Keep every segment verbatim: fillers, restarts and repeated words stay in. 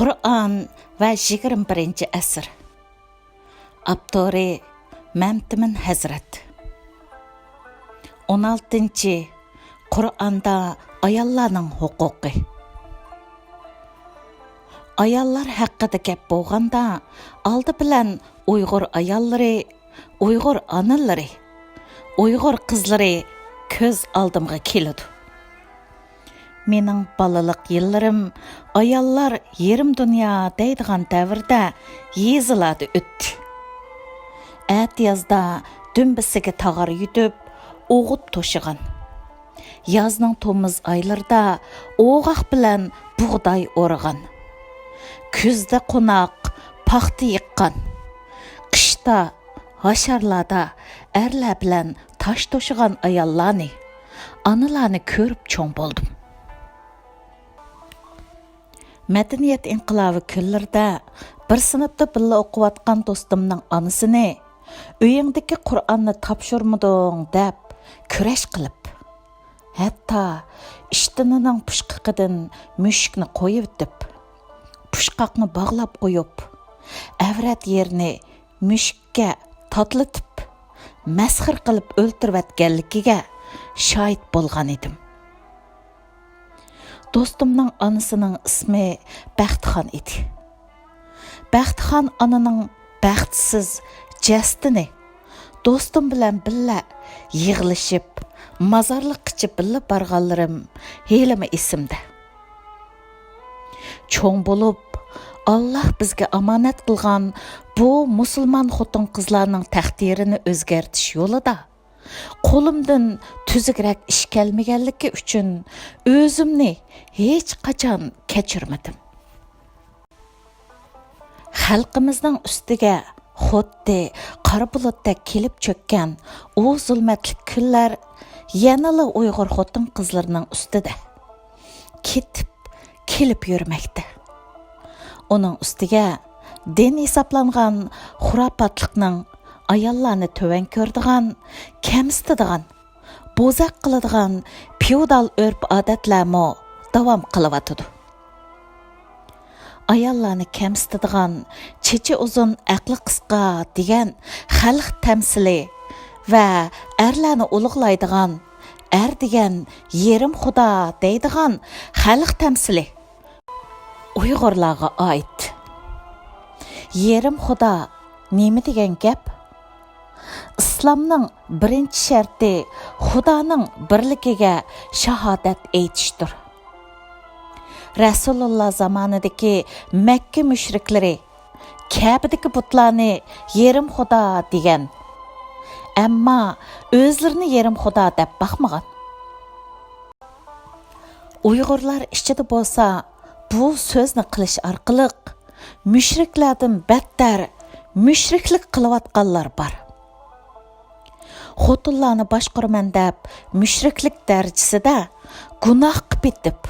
قۇرئان ۋە يىگىرمە بىرىنچى ئەسىر. ئاپتورى مەمتىمىن ھەزرەت. ئون ئالتىنچى، قۇرئاندا ئاياللارنىڭ ھوقۇقى. ئاياللار ھەققىدە گەپ بولغاندا، ئالدى بىلەن ئۇيغۇر ئاياللىرى، ئۇيغۇر ئانىلىرى، ئۇيغۇر قىزلىرى كۆز ئالدىمغا كېلىدۇ. مېنىڭ بالىلىق يىللىرىم ئاياللار يېرىم دۇنيا دەيدىغان دەۋردە يېزىلاردا ئۆتتى. ئەتىيازدا دۈمبىسىگە تاغار يۈدۈپ، ئوغۇت توشىغان. يازنىڭ تومۇز ئايلىرىدا ئوغاق بىلەن بۇغداي ئورىغان. كۈزدە قوناق، پاختا يىغقان. قىشتا ھاشارلاردا ئەرلەر بىلەن تاش توشىغان ئاياللارنى، ئانىلارنى كۆرۈپ چوڭ بولدۇم. مەدەنىيەت ئىنقىلابى كۈنلىرىدە بىر سىنىپتا بىللە ئوقۇۋاتقان دوستۇمنىڭ ئانىسىنى، «ئۆيۈڭدىكى قۇرئاننى تاپشۇرمىدىڭ» دەپ كۈرەش قىلىپ، ھەتتا ئىشتىنىنىڭ پۇچقىقىدىن مۈشۈكنى قويۇۋېتىپ، پۇچقاقنى باغلاپ قويۇپ، ئەۋرەت يېرىنى مۈشۈككە تاتلىتىپ، مەسخىرە قىلىپ ئۆلتۈرۈۋەتكەنلىكىگە شاھىت بولغان ئىدىم. دوستۇمنىڭ ئانىسىنىڭ ئىسمى بەختىخان ئىدى. بەختىخان ئانىنىڭ بەختسىز جەسىتىنى دوستۇم بىلەن بىللە يىغلىشىپ، مازارلىققىچە بىللە بارغانلىرىم ھېلىمۇ ئېسىمدە. چوڭ بولۇپ، ئاللاھ بىزگە ئامانەت قىلغان بۇ مۇسۇلمان خوتۇن-قىزلارنىڭ تەقدىرىنى ئۆزگەرتىش يولىدا قولۇمدىن تۈزۈكرەك ئىش كەلمىگەنلىكى ئۈچۈن ئۆزۈمنى ھېچقاچان كەچۈرمىدىم. خەلقىمىزنىڭ ئۈستىگە خۇددى قارا بۇلۇتتەك كېلىپ چۆككەن ئۇ زۇلمەتلىك كۈنلەر يەنىلا ئۇيغۇر خوتۇن-قىزلىرىنىڭ ئۈستىدە كېتىپ، كېلىپ يۈرمەكتە. ئۇنىڭ ئۈستىگە دىن ھېسابلانغان خۇراپاتلىقنىڭ ئاياللارنى تۆۋەن كۆرىدىغان، كەمسىتىدىغان، بوزەك قىلىدىغان فېئودال ئۆرپ-ئادەتلەرمۇ داۋام قىلىۋاتىدۇ. ئاياللارنى كەمسىتىدىغان، چېچى ئۇزۇن، ئەقلى قىسقا دېگەن خەلق تەمسىلى ۋە ئەرلەرنى ئۇلۇغلايدىغان، ئەر دېگەن يېرىم خۇدا دەيدىغان خەلق تەمسىلى ئۇيغۇرلارغا ئائىت. يېرىم خۇدا نېمە دېگەن گەپ؟ ئىسلامنىڭ بىرىنچى شەرتى خۇدانىڭ بىرلىكىگە شاھادەت ئېيتىشتۇر. رەسۇلۇللا زامانىدىكى مەككە مۈشرىكلىرى كەبىدىكى بۇتلارنى يېرىم خۇدا دېگەن. ئەمما ئۆزلىرىنى يېرىم خۇدا دەپ باقمىغان. ئۇيغۇرلار ئىچىدە بولسا بۇ سۆزنى قىلىش ئارقىلىق مۈشرىكلەردىن بەتتەر مۈشرىكلىك قىلىۋاتقانلار بار. خوتۇنلارنى باشقۇرىمەن دەپ مۈشرىكلىك دەرىجىسىدە گۇناھقا پېتىپ،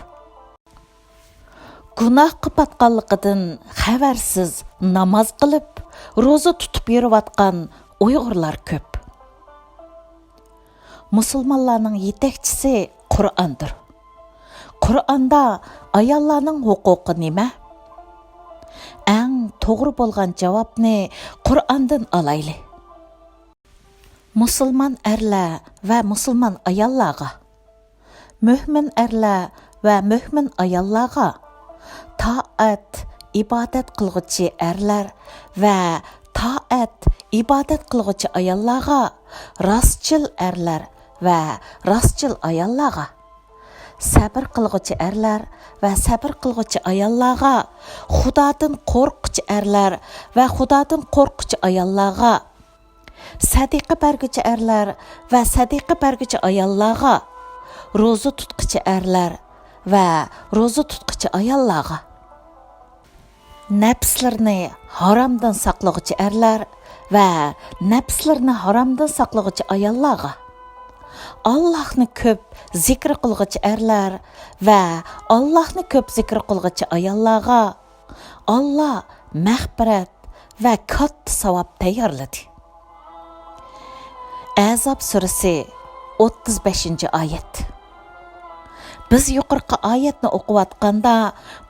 گۇناھقا پاتقانلىقىدىن خەۋەرسىز ناماز قىلىپ، روزا تۇتۇپ يۈرۈۋاتقان ئۇيغۇرلار كۆپ. مۇسۇلمانلارنىڭ يېتەكچىسى قۇرئاندۇر. قۇرئاندا ئاياللارنىڭ ھوقۇقى نېمە؟ ئەڭ توغرا بولغان جاۋابنى قۇرئاندىن ئالايلى. مۇسۇلمان ئەرلەر ۋە مۇسۇلمان ئاياللارغا، مۆمىن ئەرلەر ۋە مۆمىن ئاياللارغا، تائەت، ئىبادەت قىلغۇچى ئەرلەر ۋە تائەت، ئىبادەت قىلغۇچى ئاياللارغا، راستچىل ئەرلەر ۋە راستچىل ئاياللارغا، سەبىر قىلغۇچى ئەرلەر ۋە سەبىر قىلغۇچى ئاياللارغا، خۇدادىن قورققۇچى ئەرلەر ۋە خۇدادىن قورققۇچى ئاياللارغا، سەدىقە بەرگۈچى ئەرلەر ۋە سەدىقە بەرگۈچى ئاياللارغا، روزا تۇتقۇچى ئەرلەر ۋە روزا تۇتقۇچى ئاياللارغا، نەپسلىرىنى ھارامدىن ساقلىغۇچى ئەرلەر ۋە نەپسلىرىنى ھارامدىن ساقلىغۇچى ئاياللارغا، ئاللاھنى كۆپ زىكىر قىلغۇچى ئەرلەر ۋە ئاللاھنى كۆپ زىكىر قىلغۇچى ئاياللارغا، ئاللا مەغپىرەت ۋە كاتتا ساۋاب تەييارلىدى. ئەزاب سۈرىسى، ئوتتۇز بەشىنچى ئايەت. بىز يۇقىرىقى ئايەتنى ئوقۇۋاتقاندا،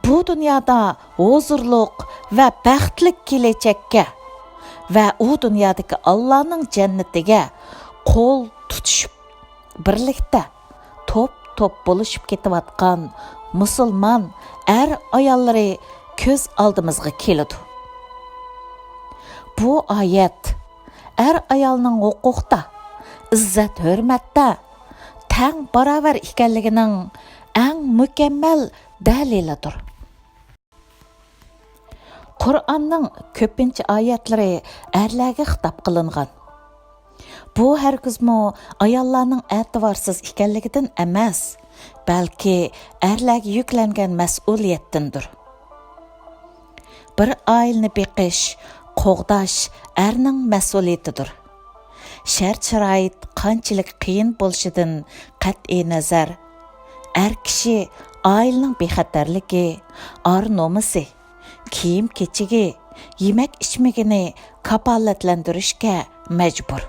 بۇ دۇنيادا ھۇزۇرلۇق ۋە بەختلىك كېلەچەككە ۋە ئۇ دۇنيادىكى ئاللانىڭ جەننىتىگە قول تۇتۇشۇپ، بىرلىكتە توپ-توپ بولۇشۇپ كېتىۋاتقان مۇسۇلمان ئەر-ئاياللىرى كۆز ئالدىمىزغا كېلىدۇ. بۇ ئايەت ئەر-ئايالنىڭ ھوقۇقتا، ئىززەت-ھۆرمەتتە تەڭ باراۋەر ئىكەنلىكىنىڭ ئەڭ مۇكەممەل دەلىلىدۇر. قۇرئاننىڭ كۆپىنچە ئايەتلىرى ئەرلەرگە خىتاب قىلىنغان. بۇ ھەرگىزمۇ ئاياللارنىڭ ئەتىۋارسىز ئىكەنلىكىدىن ئەمەس، بەلكى ئەرلەرگە يۈكلەنگەن مەسئۇلىيەتتىندۇر. بىر ئائىلىنى بېقىش، قوغداش ئەرنىڭ مەسئۇلىيىتىدۇر. شەرت-شارائىت قانچىلىك قىيىن بولۇشىدىن قەتئىينەزەر، ئەر كىشى ئائىلىنىڭ بىخەتەرلىكى، ئار-نومۇسى، كىيىم-كېچىكى، يېمەك-ئىچمىكىنى كاپالەتلەندۈرۈشكە مەجبۇر.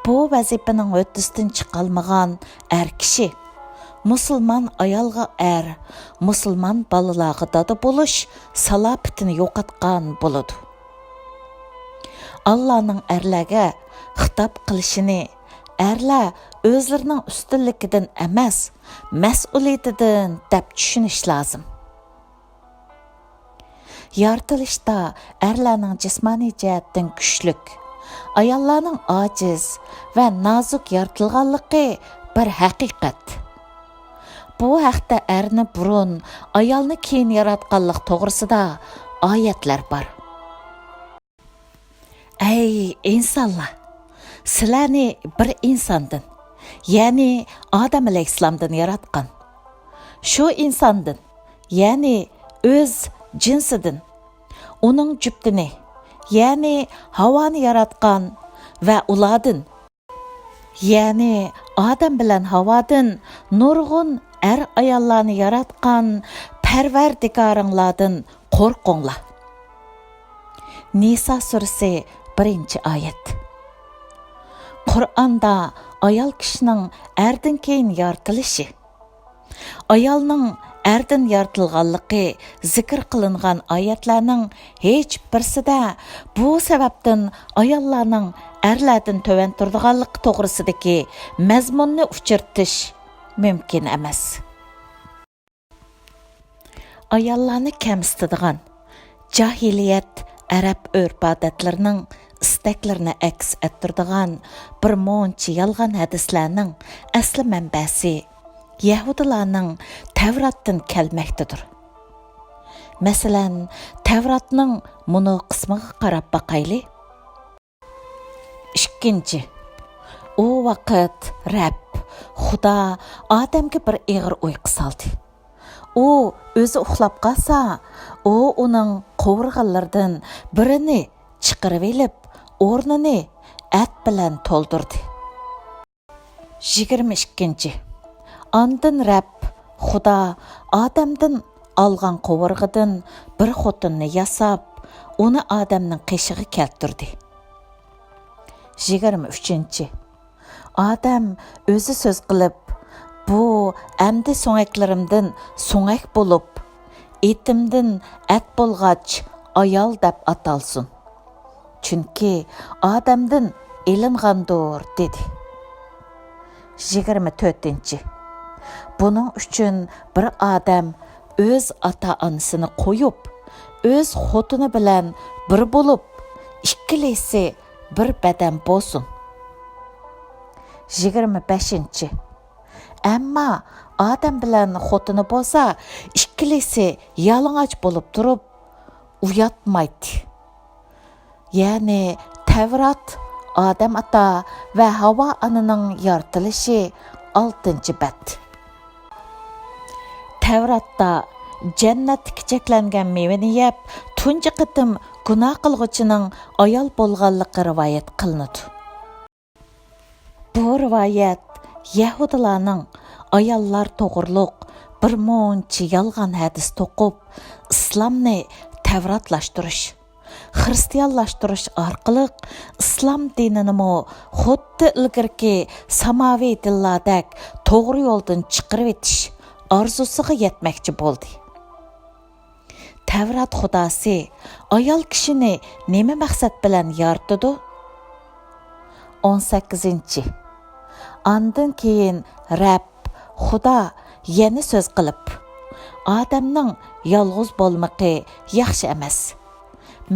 بۇ ۋەزىپىنىڭ ھۆددىسىدىن چىقالمىغان ئەر كىشى مۇسۇلمان ئايالغا ئەر، مۇسۇلمان بالىلارغا دادا بولۇش سالاپىتىنى يوقاتقان بولىدۇ. ئاللانىڭ ئەرلەرگە خىتاب قىلىشىنى ئەرلەر ئۆزلىرىنىڭ ئۈستۈنلۈكىدىن ئەمەس، مەسئۇلىيىتىدىن دەپ چۈشىنىش لازىم. يارىتىلىشتا ئەرلەرنىڭ جىسمانىي جەھەتتىن كۈچلۈك، ئاياللارنىڭ ئاجىز ۋە نازۇك يارىتىلغانلىقى بىر ھەقىقەت. بۇ ھەقتە ئەرنى بۇرۇن، ئايالنى كېيىن ياراتقانلىق توغرىسىدا ئايەتلەر بار. ئەي ئىنسانلار! سىلەرنى بىر ئىنساندىن، يەنى ئادەم ئەلەيھىسسالامدىن ياراتقان. شۇ ئىنساندىن، يەنى ئۆز جىنسىدىن، ئۇنىڭ جۈپتىنى، يەنى ھاۋانى ياراتقان ۋە ئۇلاردىن، يەنى ئادەم بىلەن ھاۋادىن نۇرغۇن ئەر-ئاياللارنى ياراتقان پەرۋەردىگارىڭلاردىن قورقۇڭلار. نىسا سۈرىسى، بىرىنچى ئايەت. قۇرئاندا ئايال كىشىنىڭ ئەردىن كېيىن يارىتىلىشى، ئايالنىڭ ئەردىن يارىتىلغانلىقى زىكىر قىلىنغان ئايەتلەرنىڭ ھېچ بىرسىدە بۇ سەۋەبتىن ئاياللارنىڭ ئەرلەردىن تۆۋەن تۇرىدىغانلىقى توغرىسىدىكى مەزمۇننى ئۇچرىتىش مۇمكىن ئەمەس. ئاياللارنى كەمسىتىدىغان، جاھىلىيەت ئەرەب ئۆرپ-ئادەتلىرىنىڭ ئىستەكلىرىنى ئەكس ئەتتۈرىدىغان بىر مۇنچە يالغان ھەدىسلەرنىڭ ئەسلى مەنبەسى يەھۇدىيلارنىڭ تەۋراتتىن كەلمەكتىدۇر. مەسىلەن، تەۋراتنىڭ مۇنۇ قىسمىغا قاراپ باقايلى. ئىككىنچى، ئۇ ۋاقىت رەب، خۇدا ئادەمگە بىر ئېغىر ئۇيقۇ سالدى. ئۇ ئۆزى ئۇخلاپ قالسا، ئۇ ئۇنىڭ قوۋۇرغانلىرىدىن بىرىنى چىقىرىۋېلىپ، ئورنىنى ئەت بىلەن تولدۇردى. يىگىرمە ئىككىنچى. ئاندىن رەب خۇدا ئادەمدىن ئالغان قوۋۇرغىدىن بىر خوتۇننى ياساپ، ئۇنى ئادەمنىڭ قېشىغا كەلتۈردى. يىگىرمە ئۈچىنچى. ئادەم ئۆزى سۆز قىلىپ، بۇ ئەمدى سۆڭەكلىرىمدىن سۆڭەك بولۇپ، ئېتىمدىن ئەت بولغاچ، ئايال دەپ ئاتالسۇن. چۈنكى ئادەمدىن ئېلىنغاندۇر، دېدى. يىگىرمە تۆتىنچى. بۇنىڭ ئۈچۈن بىر ئادەم ئۆز ئاتا-ئانىسىنى قويۇپ، ئۆز خوتۇنى بىلەن بىر بولۇپ، ئىككىلىسى بىر بەدەن بولسۇن. يىگىرمە بەشىنچى. ئەمما ئادەم بىلەن خوتۇنى بولسا، ئىككىلىسى يالىڭاچ بولۇپ تۇرۇپ، ئۇياتمايتتى. يەنى تەۋرات، ئادەم ئاتا ۋە ھاۋا ئانىنىڭ يارىتىلىشى، ئالتىنچى بەت. تەۋراتتا جەننەتتىكى چەكلەنگەن مېۋىنى يەپ، تۇنجى قېتىم گۇناھ قىلغۇچىنىڭ ئايال بولغانلىقى رىۋايەت قىلىنىدۇ. بۇ رىۋايەت يەھۇدىيلارنىڭ ئاياللار توغرۇلۇق بىر مۇنچە يالغان ھەدىس توقۇپ، ئىسلامنى تەۋراتلاشتۇرۇش، خىرىستىيانلاشتۇرۇش ئارقىلىق ئىسلام دىنىنىمۇ خۇددى ئىلگىرىكى ساماۋى دىنلاردەك توغرا يولدىن چىقىرىۋېتىش ئارزۇسىغا يەتمەكچى بولدى. تەۋرات خۇداسى ئايال كىشىنى نېمە مەقسەت بىلەن يارىتىدۇ؟ ئون سەككىزىنچى. ئاندىن كېيىن رەب، خۇدا يەنە سۆز قىلىپ، ئادەمنىڭ يالغۇز بولمىقى ياخشى ئەمەس.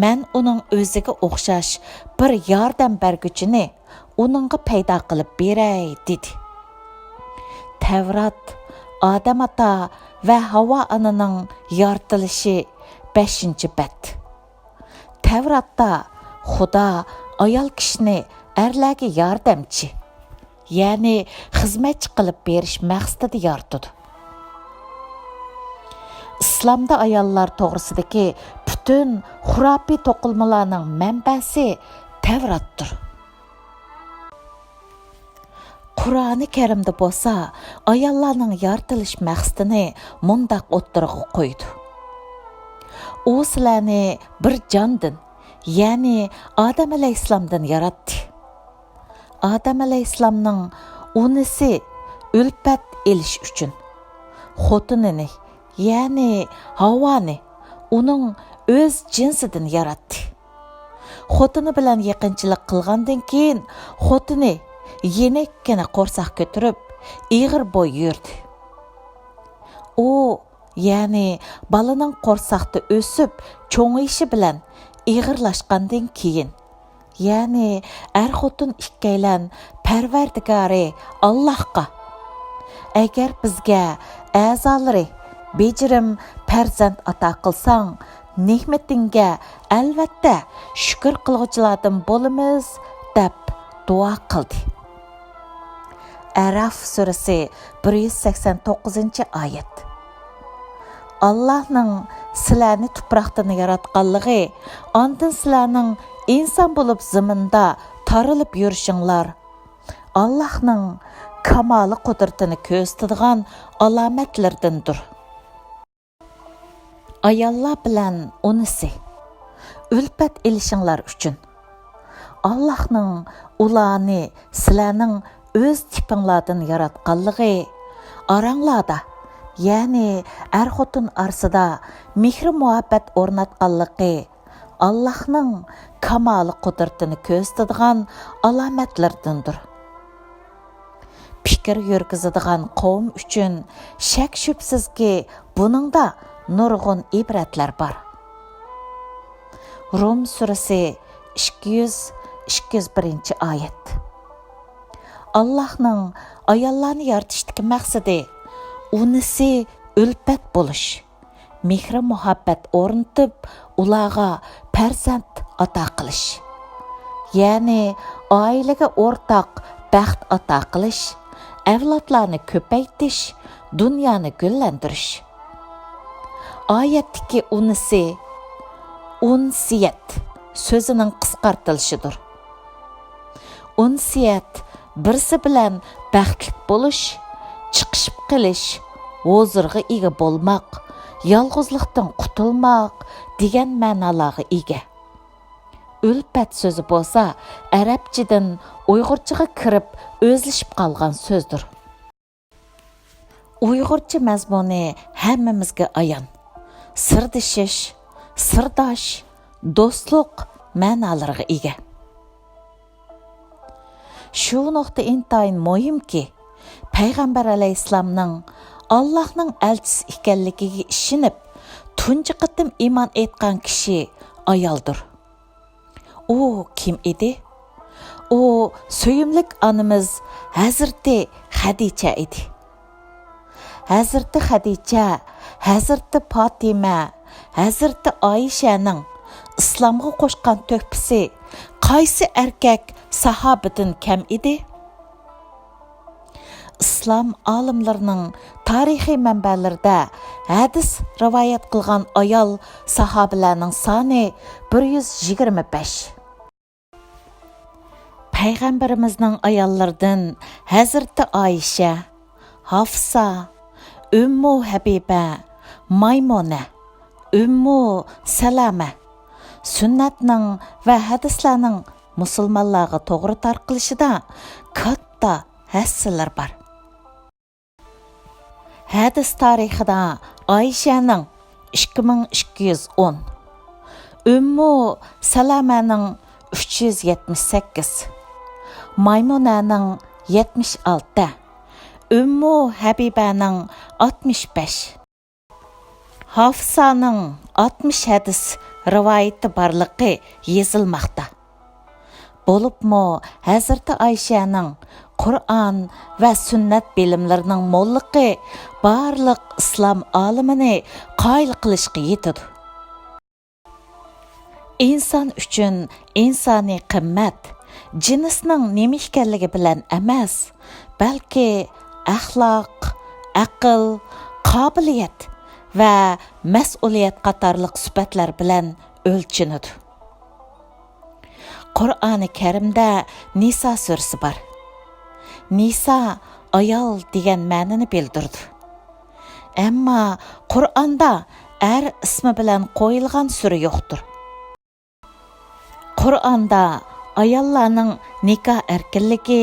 مەن ئۇنىڭ ئۆزىگە ئوخشاش بىر ياردەم بەرگۈچىنى ئۇنىڭغا پەيدا قىلىپ بېرەي، دېدى. تەۋرات، ئادەم ئاتا ۋە ھاۋا ئانىنىڭ يارىتىلىشى، بەشىنچى بەت. تەۋراتتا خۇدا ئايال كىشىنى ئەرلەرگە ياردەمچى، يەنى خىزمەتچى قىلىپ بېرىش مەقسىتىدە يارىتىدۇ. ئىسلامدا ئاياللار توغرىسىدىكى پۈتۈن خۇراپىي توقۇلمىلارنىڭ مەنبەسى تەۋراتتۇر. قۇرئانى كەرىمدە بولسا ئاياللارنىڭ يارىتىلىش مەقسىتىنى مۇنداق ئوتتۇرىغا قويىدۇ: ئۇ سىلەرنى بىر جاندىن، يەنى ئادەم ئەلەيھىسسالامدىن ياراتتى. ئادەم ئەلەيھىسسالامنىڭ ئۇنىسى ئۈلپەت ئېلىش ئۈچۈن خوتۇنىنى، يەنى ھاۋانى ئۇنىڭ ئۆز جىنسىدىن ياراتتى. خوتۇنى بىلەن يېقىنچىلىق قىلغاندىن كېيىن، خوتۇنى يېنىككىنە قورساق كۆتۈرۈپ، ئېغىر بوي يۈردى. ئۇ، يەنى بالىنىڭ قورساقتا ئۆسۈپ چوڭىيىشى بىلەن ئېغىرلاشقاندىن كېيىن، يەنى ئەر-خوتۇن ئىككىيلەن پەرۋەردىگارى ئاللاھقا، ئەگەر بىزگە ئەزالىرى بېجىرىم پەرزەنت ئاتا قىلساڭ، نېمىتىڭگە ئەلۋەتتە شۈكۈر قىلغۇچىلاردىن بولىمىز، دەپ دۇئا قىلدى. ئەراف سۈرىسى، بىر يۈز سەكسەن توققۇزىنچى ئايەت. ئاللاھنىڭ سىلەرنى تۇپراقتىن ياراتقانلىقى، ئاندىن سىلەرنىڭ ئىنسان بولۇپ زېمىندا تارىلىپ يۈرۈشۈڭلار ئاللاھنىڭ كامالى قۇدرىتىنى كۆرسىتىدىغان ئالامەتلىرىدىندۇر. ئاياللار بىلەن ئۇنىسى، ئۈلپەت ئېلىشىڭلار ئۈچۈن. ئاللاھنىڭ ئۇلارنى سىلەرنىڭ ئۆز تىپىڭلاردىن ياراتقانلىقى، ئاراڭلاردا، يەنى ئەر-خوتۇن ئارىسىدا مېھرى-مۇھەببەت ئورناتقانلىقى، ئاللاھنىڭ كامالى قۇدرىتىنى كۆرسىتىدىغان ئالامەتلىرىدىندۇر. پىكىر يۈرگۈزىدىغان قوۋم ئۈچۈن شەك-شۈبھىسىزكى، بۇنىڭدا نۇرغۇن ئىبرەتلەر بار. رۇم سۈرىسى، ئىككى يۈز، ئىككى يۈز بىرىنچى ئايەت. ئاللاھنىڭ ئاياللارنى يارىتىشتىكى مەقسىتى ئۇنىسى ئۈلپەت بولۇش، مېھرى-مۇھەببەت ئورنىتىپ، ئۇلارغا پەرزەنت ئاتا قىلىش، يەنى ئائىلىگە ئورتاق بەخت ئاتا قىلىش، ئەۋلادلارنى كۆپەيتىش، دۇنيانى گۈللەندۈرۈش. ئايەتتىكى ئۇنىسى ئۇنسىيەت سۆزىنىڭ قىسقارتىلىشىدۇر. ئۇنسىيەت بىرسى بىلەن بەختلىك بولۇش، چىقىشىپ قېلىش، ھۇزۇرغا ئىگە بولماق، يالغۇزلۇقتىن قۇتۇلماق دېگەن مەنالارغا ئىگە. ئۈلپەت سۆزى بولسا ئەرەبچىدىن ئۇيغۇرچىغا كىرىپ ئۆزلىشىپ قالغان سۆزدۇر. ئۇيغۇرچە مەزمۇنى ھەممىمىزگە ئايان. سىردىشىش، سىرداش، دوستلۇق مەنالىرىغا ئىگە. شۇ نۇقتا ئىنتايىن مۇھىمكى، پەيغەمبەر ئەلەيھىسسالامنىڭ ئاللاھنىڭ ئەلچىسى ئىكەنلىكىگە ئىشىنىپ، تۇنجى قېتىم ئىمان ئېيتقان كىشى ئايالدۇر. ئۇ كىم ئىدى؟ ئۇ سۆيۈملۈك ئانىمىز ھەزرىتى خەدىچە ئىدى. ھەزرىتى خەدىچە، ھەزرىتى پاتىمە، ھەزرىتى ئائىشەنىڭ ئىسلامغا قوشقان تۆھپىسى قايسى ئەركەك ساھابىدىن كەم ئىدى؟ ئىسلام ئالىملىرىنىڭ تارىخىي مەنبەلىرىدە ھەدىس رىۋايەت قىلغان ئايال ساھابىلەرنىڭ سانى بىر يۈز يىگىرمە بەش. پەيغەمبىرىمىزنىڭ ئاياللىرىدىن ھەزرىتى ئائىشە، ھافسا، ئۈممۇ ھەبىبە، مايمۇنە، ئۈممۇ سەلەمە، سۈننەتنىڭ ۋە ھەدىسلەرنىڭ مۇسۇلمانلارغا توغرا تارقىلىشىدا كاتتا ھەسسىلىرى بار. ھەدىس تارىخىدا ئائىشەنىڭ ئىككى مىڭ ئىككى يۈز ئون، ئۈممۇ سەلەمەنىڭ ئۈچ يۈز يەتمىش سەككىز، مايمۇنەنىڭ يەتمىش ئالتە، ئۈممۇ ھەبىبەنىڭ ئاتمىش بەش، ھافسانىڭ ئاتمىش ھەدىس رىۋايىتى بارلىقى يېزىلماقتا. بولۇپمۇ ھەزرىتى ئائىشەنىڭ قۇرئان ۋە سۈننەت بىلىملىرىنىڭ موللۇقى بارلىق ئىسلام ئالىمىنى قايىل قىلىشقا يېتىدۇ. ئىنسان ئۈچۈن ئىنسانىي قىممەت جىنسنىڭ نېمە ئىكەنلىكى بىلەن ئەمەس، بەلكى ئەخلاق، ئەقىل، قابىلىيەت ۋە مەسئۇلىيەت قاتارلىق سۈپەتلەر بىلەن ئۆلچىنىدۇ. قۇرئانى كەرىمدە نىسا سۈرىسى بار. نىسا ئايال دېگەن مەنىنى بىلدۈرىدۇ. ئەمما قۇرئاندا ئەر ئىسمى بىلەن قويۇلغان سۈرە يوقتۇر. قۇرئاندا ئاياللارنىڭ نىكاھ ئەركىنلىكى،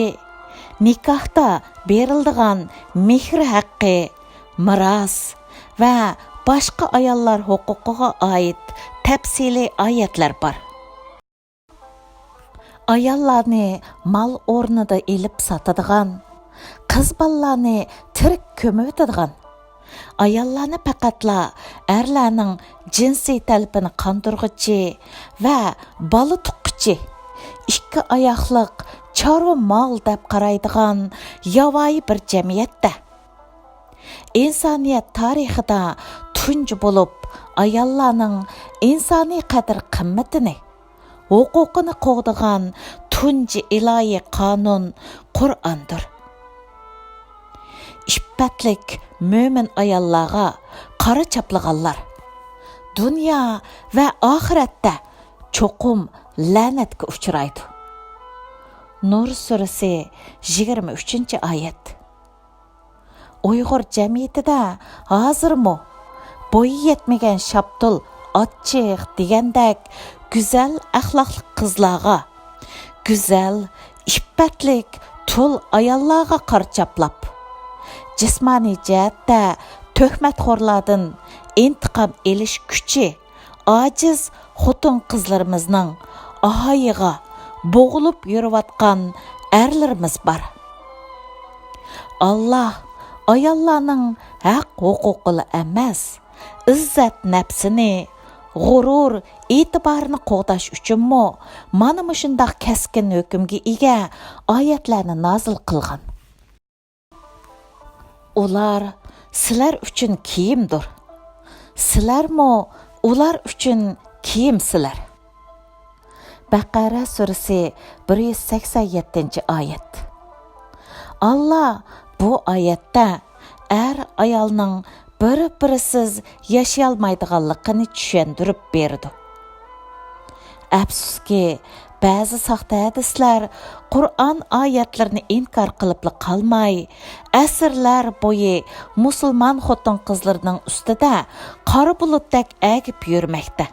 نىكاھتا بېرىلىدىغان مېھىر ھەققى، مىراس ۋە باشقا ئاياللار ھوقۇقىغا ئائىت تەپسىلىي ئايەتلەر بار. ئاياللارنى مال ئورنىدا ئېلىپ ساتىدىغان، قىز بالىلارنى تىرىك كۆمۈۋېتىدىغان، ئاياللارنى پەقەتلا ئەرلەرنىڭ جىنسىي تەلىپىنى قاندۇرغۇچى ۋە بالا تۇغقۇچى، ئىككى ئاياقلىق چارۋا مال دەپ قارايدىغان ياۋايى بىر جەمئىيەتتە، ئىنسانىيەت تارىخىدا تۇنجى بولۇپ ئاياللارنىڭ ئىنسانىي قەدىر-قىممىتىنى، ھوقۇقىنى قوغدىغان تۇنجى ئىلاھىي قانۇن قۇرئاندۇر. ئىپپەتلىك مۆمىن ئاياللارغا قارا چاپلىغانلار دۇنيا ۋە ئاخىرەتتە چوقۇم لەنەتكە ئۇچرايدۇ. نۇر سۈرىسى، يىگىرمە ئۈچىنچى ئايەت. ئۇيغۇر جەمئىيىتىدە ھازىرمۇ بويى يەتمىگەن شاپتۇل، ئاچچىق دېگەندەك گۈزەل ئەخلاقلىق قىزلارغا، گۈزەل، ئىپپەتلىك تۇل ئاياللارغا قارا چاپلاپ، جىسمانىي جەھەتتە تۆھمەتخورلاردىن ئىنتىقام ئېلىش كۈچى ئاجىز خوتۇن-قىزلىرىمىزنىڭ ئاھايىغا بوغۇلۇپ يۈرۈۋاتقان ئەرلىرىمىز بار. ئاللا ئاياللارنىڭ ھەق ھوقۇقىلا ئەمەس، ئىززەت نەپسىنى، غۇرۇر ئېتىبارىنى قوغداش ئۈچۈنمۇ مانا مۇشۇنداق كەسكىن ھۆكۈمگە ئىگە ئايەتلەرنى نازىل قىلغان. ئۇلار سىلەر ئۈچۈن كىيىمدۇر. سىلەرمۇ ئۇلار ئۈچۈن كىيىمسىلەر. بەقەرە سۈرىسى، بىر يۈز سەكسەن يەتتىنچى ئايەت. ئاللا بۇ ئايەتتە ئەر-ئايالنىڭ بىر-بىرىسىز ياشىيالمايدىغانلىقىنى چۈشەندۈرۈپ بېرىدۇ. ئەپسۇسكى، بەزى ساختا ھەدىسلەر قۇرئان ئايەتلىرىنى ئىنكار قىلىپلا قالماي، ئەسىرلەر بويى مۇسۇلمان خوتۇن-قىزلىرىنىڭ ئۈستىدە قارا بۇلۇتتەك ئەگىپ يۈرمەكتە.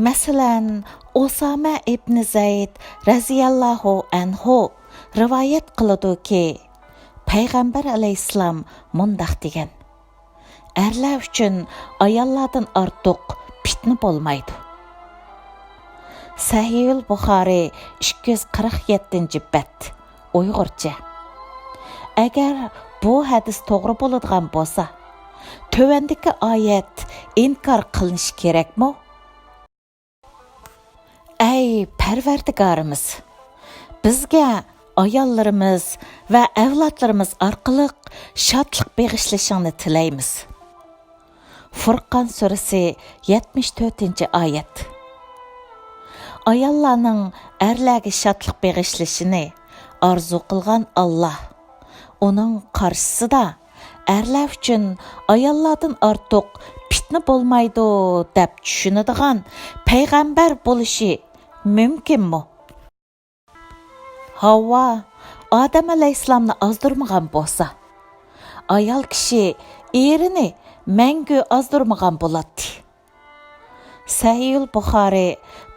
مەسىلەن، ئۇسامە ئىبنى زەيد رەزىياللاھۇ ئەنھۇ رىۋايەت قىلىدۇكى، پەيغەمبەر ئەلەيھىسسالام مۇنداق دېگەن: «ئەرلەر ئۈچۈن ئاياللاردىن ئارتۇق پىتنە بولمايدۇ.» سەھىھۇل بۇخارىي، ئىككى يۈز قىرىق يەتتىنچى بەت، ئۇيغۇرچە. ئەگەر بۇ ھەدىس توغرا بولىدىغان بولسا، تۆۋەندىكى ئايەت ئىنكار قىلىنىشى كېرەكمۇ؟ ئەي پەرۋەردىگارىمىز! بىزگە ئاياللىرىمىز ۋە ئەۋلادلىرىمىز ئارقىلىق شادلىق بېغىشلىشىڭنى تىلەيمىز. فۇرقان سۈرىسى، يەتمىش تۆتىنچى ئايەت. ئاياللارنىڭ ئەرلەرگە شادلىق بېغىشلىشىنى ئارزۇ قىلغان ئاللا، ئۇنىڭ قارشىسىدا ئەرلەر ئۈچۈن ئاياللاردىن ئارتۇق پىتنە بولمايدۇ دەپ چۈشىنىدىغان پەيغەمبەر بولۇشى مۇمكىنمۇ؟ ھاۋا ئادەم ئەلەيھىسسالامنى ئازدۇرمىغان بولسا، ئايال كىشى ئېرىنى مەڭگۈ ئازدۇرمىغان بولاتتى. سەھىھۇل بۇخارى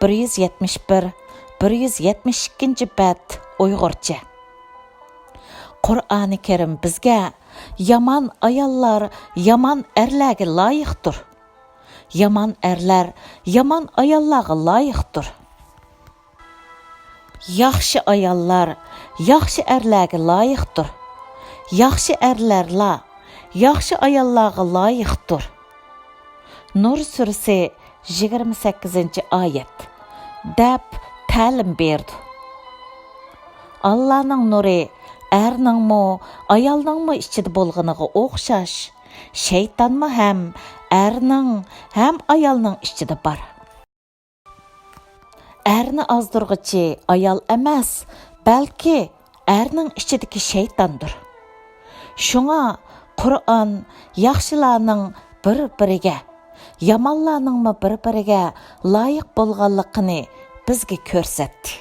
بىر يۈز يەتمىش بىر، بىر يۈز يەتمىش ئىككىنچى بەت، ئۇيغۇرچە. قۇرئانى كەرىم بىزگە يامان ئاياللار يامان ئەرلەرگە لايىقتۇر. يامان ئەرلەر يامان ئاياللارغا لايىقتۇر. ياخشى ئاياللار ياخشى ئەرلەرگە لايىقتۇر. ياخشى ئەرلەرلا ياخشى ئاياللارغا لايىقتۇر. نۇر سۈرىسى يىگىرمە سەككىزىنچى ئايەت، دەپ تەلىم بېرىدۇ. ئاللانىڭ نۇرى ئەرنىڭمۇ، ئايالنىڭمۇ ئىچىدە بولغىنىغا ئوخشاش، شەيتانمۇ ھەم ئەرنىڭ، ھەم ئايالنىڭ ئىچىدە بار. ئەرنى ئازدۇرغۇچى ئايال ئەمەس، بەلكى ئەرنىڭ ئىچىدىكى شەيتاندۇر. شۇڭا قۇرئان ياخشىلارنىڭ بىر-بىرىگە، يامانلارنىڭمۇ بىر-بىرىگە لايىق بولغانلىقىنى بىزگە كۆرسەتتى.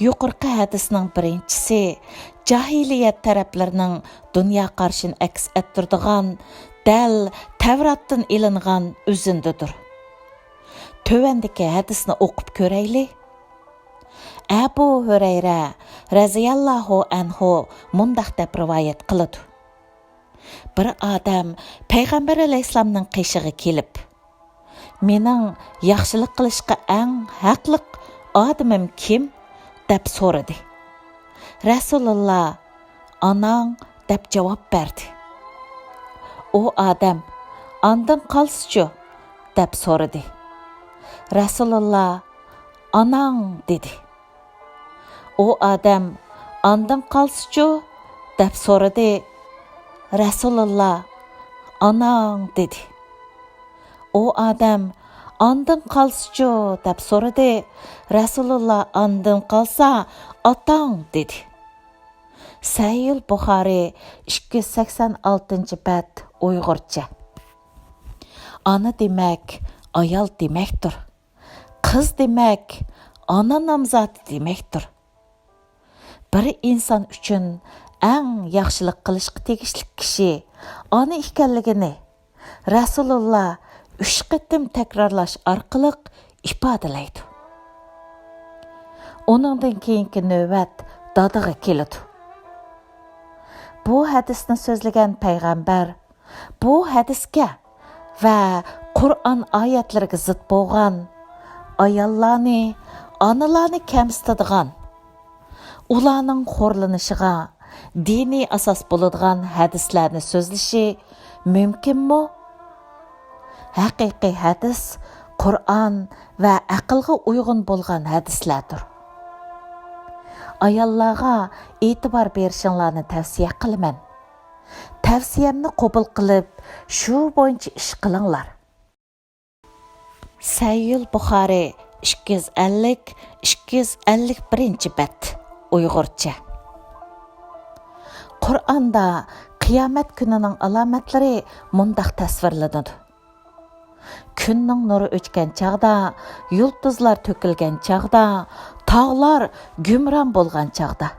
يۇقىرىقى ھەدىسنىڭ بىرىنچىسى جاھىلىيەت تەرەپلىرىنىڭ دۇنيا قارىشىنى ئەكس ئەتتۈرىدىغان، دەل تەۋراتتىن ئېلىنغان ئۈزۈندىدۇر. تۆۋەندىكى ھەدىسنى ئوقۇپ كۆرەيلى. ئەبۇ ھۈرەيرە رەزىياللاھۇ ئەنھۇ مۇنداق دەپ رىۋايەت قىلىدۇ: بىر ئادەم پەيغەمبەر ئەلەيھىسسالامنىڭ قېشىغا كېلىپ، «مېنىڭ ياخشىلىق قىلىشقا ئەڭ ھەقلىق ئادىمىم كىم؟» دەپ سورىدى. رەسۇلۇللا، «ئاناڭ» دەپ جاۋاب بەردى. ئۇ ئادەم، «ئاندىن قالسىچۇ؟» دەپ سورىدى. رەسۇلۇللا، «ئاناڭ» دېدى. ئۇ ئادەم، «ئاندىن قالسىچۇ؟» دەپ سورىدى. رەسۇلۇللا، «ئاناڭ» دېدى. ئۇ ئادەم، «ئاندىن قالسىچۇ؟» دەپ سورىدى. رەسۇلۇللا، «ئاندىن قالسا، ئاتاڭ» دېدى. سەھىھۇل بۇخارى، ئىككى يۈز سەكسەن ئالتىنچى بەت، ئۇيغۇرچە. ئانا دېمەك، ئايال دېمەكتۇر. قىز دېمەك، ئانا نامزاتى دېمەكتۇر. بىر ئىنسان ئۈچۈن ئەڭ ياخشىلىق قىلىشقا تېگىشلىك كىشى ئانا ئىكەنلىكىنى رەسۇلۇللا ئۈچ قېتىم تەكرارلاش ئارقىلىق ئىپادىلەيدۇ. ئۇنىڭدىن كېيىنكى نۆۋەت دادىغا كېلىدۇ. بۇ ھەدىسنى سۆزلىگەن پەيغەمبەر بۇ ھەدىسكە ۋە قۇرئان ئايەتلىرىگە زىت بولغان، ئاياللارنى، ئانىلارنى كەمسىتىدىغان، ئۇلارنىڭ خورلىنىشىغا دىنىي ئاساس بولىدىغان ھەدىسلەرنى سۆزلىشى مۇمكىنمۇ؟ ھەقىقىي ھەدىس قۇرئان ۋە ئەقىلگە ئۇيغۇن بولغان ھەدىسلەردۇر. ئاياللارغا ئېتىبار بېرىشىڭلارنى تەۋسىيە قىلىمەن. تەۋسىيەمنى قوبۇل قىلىپ، شۇ بويىچە ئىش قىلىڭلار. سەھىھۇل بۇخارى، ئىككى يۈز ئەللىك، ئىككى يۈز ئەللىك بىرىنچى بەت، ئۇيغۇرچە. قۇرئاندا قىيامەت كۈنىنىڭ ئالامەتلىرى مۇنداق تەسۋىرلىنىدۇ: كۈننىڭ نۇرى ئۆچكەن چاغدا، يۇلتۇزلار تۆكۈلگەن چاغدا، تاغلار گۈمران بولغان چاغدا.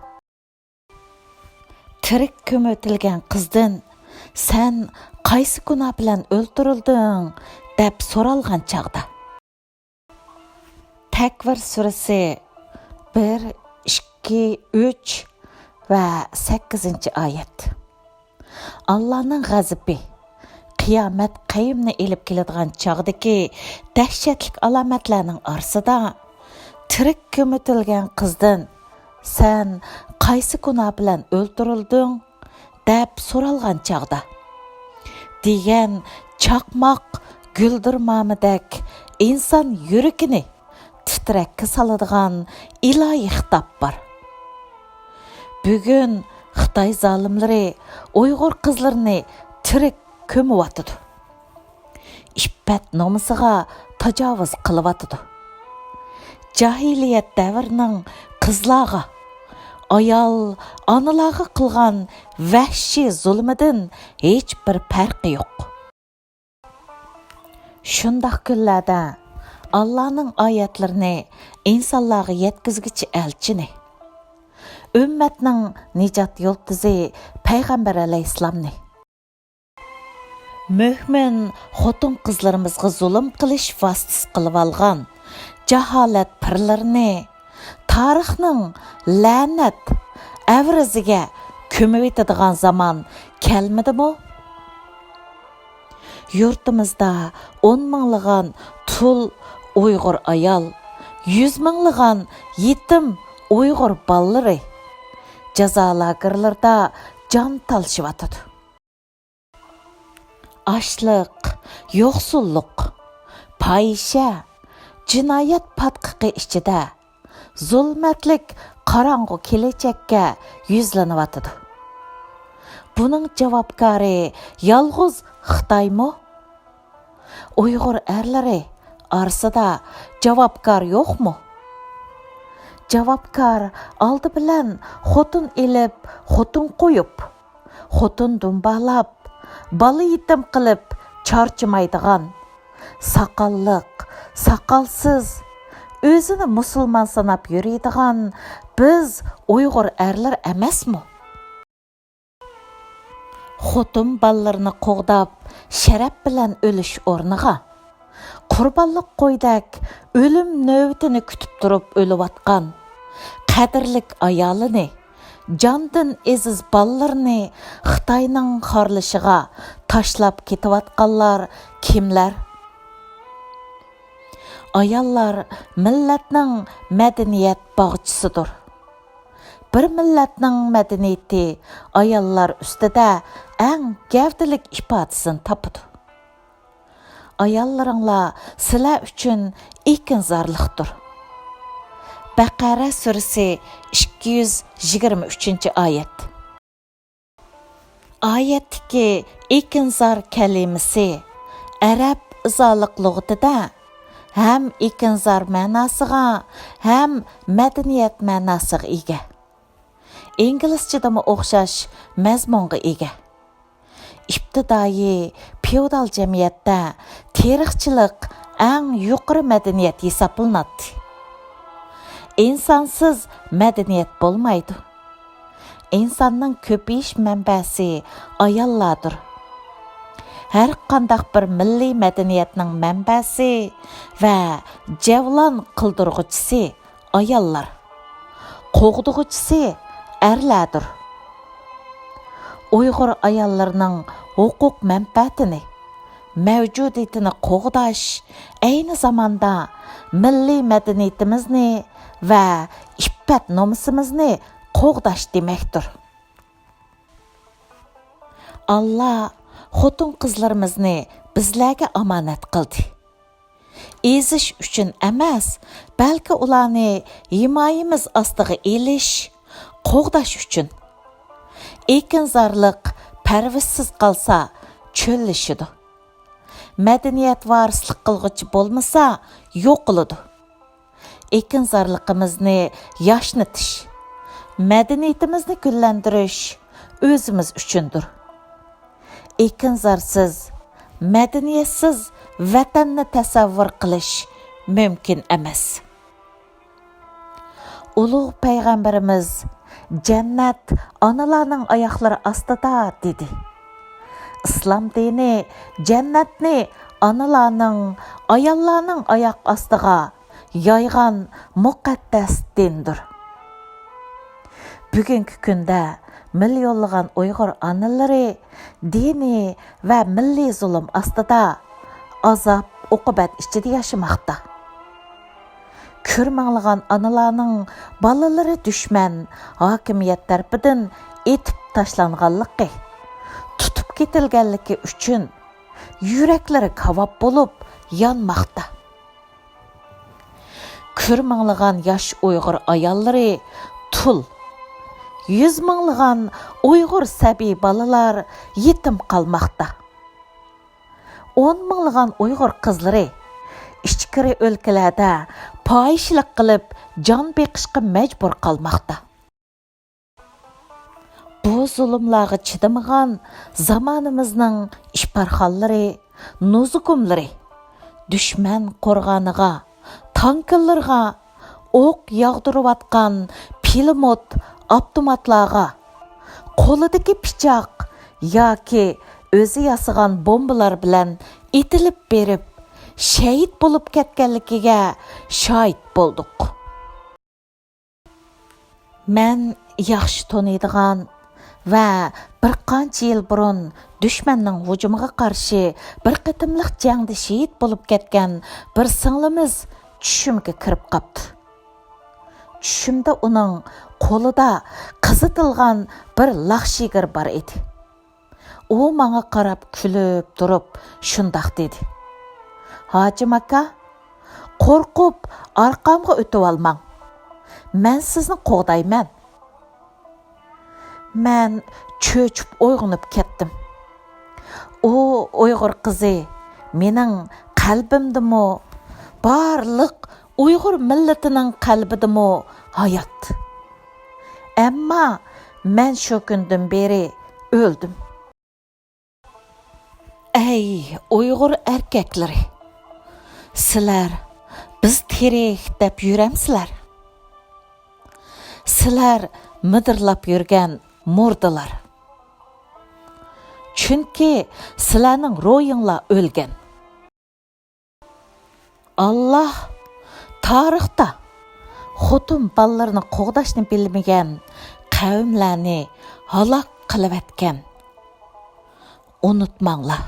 تىرىك كۆمۈۋېتىلگەن قىزدىن، «سەن قايسى گۇناھ بىلەن ئۆلتۈرۈلدۈڭ؟» دەپ سورالغان چاغدا. تەكۋىر سۈرىسى بىر، ئىككى، ئۈچ ۋە سەككىزىنچى ئايەت. ئاللانىڭ غەزىپى، قىيامەت قەيۇمنى ئېلىپ كېلىدىغان چاغدىكى دەھشەتلىك ئالامەتلەرنىڭ ئارىسىدا، تىرىك كۆمۈۋېتىلگەن قىزدىن، «سەن قايسى گۇناھ بىلەن ئۆلتۈرۈلدۈڭ؟» دەپ سورالغان چاغدا، دېگەن چاقماق گۈلدۈرمامىدەك ئىنسان يۈرىكىنى تىترەككە سالىدىغان ئىلاھىي خىتاب بار. بۈگۈن خىتاي زالىملىرى ئۇيغۇر قىزلىرىنى تىرىك كۆمۈۋاتىدۇ. ئىپپەت نومۇسىغا تاجاۋۇز قىلىۋاتىدۇ. جاھىلىيەت دەۋرىنىڭ قىزلارغا، ئايال، ئانىلارغا قىلغان ۋەھشىي زۇلمىدىن ھېچبىر پەرقى يوق. شۇنداق كۈنلەردە ئاللانىڭ ئايەتلىرىنى ئىنسانلارغا يەتكۈزگۈچى ئەلچىنى، ئۈممەتنىڭ نىجات يۇلتۇزى پەيغەمبەر ئەلەيھىسسالامنى، مۆمىن خوتۇن-قىزلىرىمىزغا زۇلۇم قىلىش ۋاسىتىسى قىلىۋالغان جاھالەت پىرلىرىنى تارىخنىڭ لەنەت ئەۋرىزىگە كۆمۈۋېتىدىغان زامان كەلمىدىمۇ؟ يۇرتىمىزدا ئون مىڭلىغان تۇل ئۇيغۇر ئايال، يۈز مىڭلىغان يېتىم ئۇيغۇر بالىلىرى جازا لاگېرلىرىدا جان تالىشىۋاتىدۇ. ئاچلىق، يوقسۇللۇق، پاھىشە، جىنايەت پاتقىقى ئىچىدە زۇلمەتلىك قاراڭغۇ كېلەچەككە يۈزلىنىۋاتىدۇ. بۇنىڭ جاۋابكارى يالغۇز خىتايمۇ؟ ئۇيغۇر ئەرلىرى ئارىسىدا جاۋابكار يوقمۇ؟ جاۋابكار ئالدى بىلەن خوتۇن ئېلىپ، خوتۇن قويۇپ، خوتۇن دۇمبالاپ، بالا يېتىم قىلىپ چارچىمايدىغان، ساقاللىق، ساقالسىز، ئۆزىنى مۇسۇلمان ساناپ يۈرىدىغان بىز ئۇيغۇر ئەرلەر ئەمەسمۇ؟ خوتۇن بالىلىرىنى قوغداپ، شەرەپ بىلەن ئۆلۈش ئورنىغا، قۇربانلىق قويدەك ئۆلۈم نۆۋىتىنى كۈتۈپ تۇرۇپ ئۆلۈۋاتقان قەدىرلىك ئايالىنى، جاندىن ئېزىز بالىلىرىنى خىتاينىڭ خارلىشىغا تاشلاپ كېتىۋاتقانلار كىملەر؟ ئاياللار مىللەتنىڭ مەدەنىيەت باغچىسىدۇر. بىر مىللەتنىڭ مەدەنىيىتى ئاياللار ئۈستىدە ئەڭ گەۋدىلىك ئىپادىسىنى تاپىدۇ. ئاياللىرىڭلار سىلەر ئۈچۈن ئېكىنزارلىقتۇر. بەقەرە سۈرىسى، ئىككى يۈز يىگىرمە ئۈچىنچى ئايەت. ئايەتتىكى ئېكىنزار كەلىمىسى ئەرەب ئىزالىق لۇغىتىدە ھەم ئېكىنزار مەناسىغا، ھەم مەدەنىيەت مەناسىغا ئىگە. ئىنگلىزچىدىمۇ ئوخشاش مەزمۇنغا ئىگە. ئىپتىدائىي فېئودال جەمئىيەتتە تېرىقچىلىق ئەڭ يۇقىرى مەدەنىيەت ھېسابلىناتتى. ئىنسانسىز مەدەنىيەت بولمايدۇ. ئىنساننىڭ كۆپىيىش مەنبەسى ئاياللاردۇر. ھەر قانداق بىر مىللىي مەدەنىيەتنىڭ مەنبەسى ۋە جەۋلان قىلدۇرغۇچىسى ئاياللار، قوغدىغۇچىسى ئەرلەردۇر. ئۇيغۇر ئاياللىرىنىڭ ھوقۇق مەنپەئەتىنى، مەۋجۇدىيىتىنى قوغداش ئەينى زاماندا مىللىي مەدەنىيىتىمىزنى ۋە ئىپپەت نومۇسىمىزنى قوغداش دېمەكتۇر. ئاللا خوتۇن-قىزلىرىمىزنى بىزلەرگە ئامانەت قىلدى. ئېزىش ئۈچۈن ئەمەس، بەلكى ئۇلارنى ھىمايىمىز ئاستىغا ئېلىش، قوغداش ئۈچۈن. ئېكىنزارلىق پەرۋىشسىز قالسا، چۆللىشىدۇ. مەدەنىيەت ۋارىسلىق قىلغۇچى بولمىسا، يوقىلىدۇ. ئېكىنزارلىقىمىزنى ياشنىتىش، مەدەنىيىتىمىزنى گۈللەندۈرۈش ئۆزىمىز ئۈچۈندۇر. ئېكىنزارسىز، مەدەنىيەتسىز ۋەتەننى تەسەۋۋۇر قىلىش مۇمكىن ئەمەس. ئۇلۇغ پەيغەمبىرىمىز، «جەننەت ئانىلارنىڭ ئاياقلىرى ئاستىدا» دېدى. ئىسلام دىنى جەننەتنى ئانىلارنىڭ، ئاياللارنىڭ ئاياق ئاستىغا يايغان مۇقەددەس دىندۇر. بۈگۈنكى كۈندە مىليونلىغان ئۇيغۇر ئانىلىرى دىنىي ۋە مىللىي زۇلۇم ئاستىدا، ئازاب-ئوقۇبەت ئىچىدە ياشىماقتا. كۈر مىڭلىغان ئانىلارنىڭ بالىلىرى دۈشمەن ھاكىمىيەت تەرىپىدىن ئېتىپ تاشلانغانلىقى، تۇتۇپ كېتىلگەنلىكى ئۈچۈن يۈرەكلىرى كاۋاپ بولۇپ يانماقتا. كۈر مىڭلىغان ياش ئۇيغۇر ئاياللىرى تۇل، يۈز مىڭلىغان ئۇيغۇر سەبىي بالىلار يېتىم قالماقتا. ئون مىڭلىغان ئۇيغۇر قىزلىرى ئىچكىرى ئۆلكىلەردە پاھىشىلىك قىلىپ جان بېقىشقا مەجبۇر قالماقتا. بۇ زۇلۇملارغا چىدىمىغان زامانىمىزنىڭ ئىپارخانلىرى، نۇزۇگۇملىرى دۈشمەن قورغانىغا، تانكىلىرىغا ئوق ياغدۇرۇۋاتقان پىلىموت ئاپتوماتلارغا، قولىدىكى پىچاق ياكى ئۆزى ياسىغان بومبىلار بىلەن ئېتىلىپ بېرىپ، شېھىت بولۇپ كەتكەنلىكىگە شاھىت بولدۇق. مەن ياخشى تونۇيدىغان ۋە بىر قانچە يىل بۇرۇن دۈشمەننىڭ ھۇجۇمىغا قارشى بىر قېتىملىق جەڭدە شېھىت بولۇپ كەتكەن بىر سىڭلىمىز چۈشۈمگە كىرىپ قاپتۇ. چۈشۈمدە ئۇنىڭ قولىدا قىزىتىلغان بىر لاخشىگىر بار ئىدى. ئۇ ماڭا قاراپ كۈلۈپ تۇرۇپ شۇنداق دېدى: «ھاجىم ئاكا، قورقۇپ ئارقامغا ئۆتۈۋالماڭ. مەن سىزنى قوغدايمەن.» مەن چۆچۈپ ئويغىنىپ كەتتىم. ئۇ ئۇيغۇر قىزى مېنىڭ قەلبىمدىمۇ، بارلىق ئۇيغۇر مىللىتىنىڭ قەلبىدىمۇ ھايات. ئەمما مەن شۇ كۈندىن بېرى ئۆلدۈم. ئەي ئۇيغۇر ئەركەكلىرى! سىلەر «بىز تىرىك» دەپ يۈرەمسىلەر؟ سىلەر مىدىرلاپ يۈرگەن مۇردىلار. چۈنكى سىلەرنىڭ روھىڭلار ئۆلگەن. ئاللاھ تارىختا خوتۇن بالىلىرىنى قوغداشنى بىلمىگەن قەۋملەرنى ھالاك قىلىۋەتكەن. ئۇنتۇماڭلار.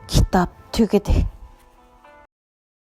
كىتاب تۈگىدى.